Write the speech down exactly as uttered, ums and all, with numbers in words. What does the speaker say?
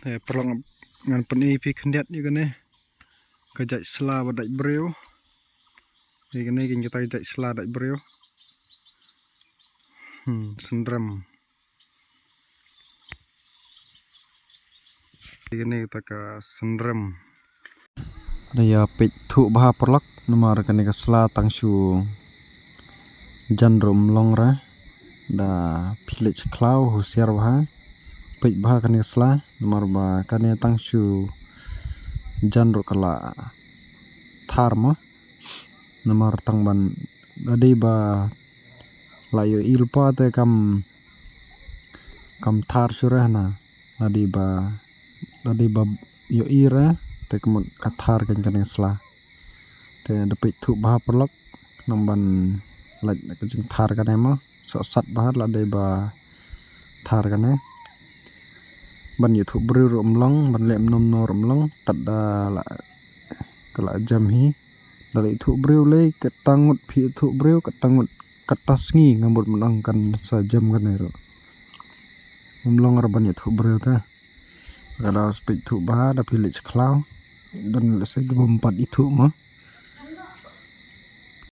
Eh, paralok, ngan pyni ïa phi khyndiat ïa kane ka jait sla ba dait briew. Ïa kane keiñ kata ka jait sla dait briew. Hmm, synrem. Ïa kane kata ka synrem. Da ïa peit thuh bha paralok, namar kane ka sla tang shu jan ruh ym long re. Da phi leit sha khlaw, husiar bha. Peit bha kane ka sla, namar ba kane tang shu jan ruh ka la thar mo. Namar tang ban, da dei ba la ïohi lypa te kam, kam thar shuh re na. Da dei ba, da dei ba ïohi re, te ka mut ka thar keiñ kane ka sla. Te da peit thuh bha paralok, nang ban lait ka jingthar kane mo. Sohsat bha, la dei ba thar kane. Ban ïathuh briew ruh ym long, ban leh mano mano ruh ym long, tad da la, ka la jem hi. Da la ïathuh briew lei, kata ngut phi ïathuh briew, kata ngut, kata sngi nga mut mynta kan sa jem kane ruh. Ym long re ban ïathuh briew te. Ka da peit thuh bha, da phi leit sha khlaw. Don lehse ki bym pat ithuh mo.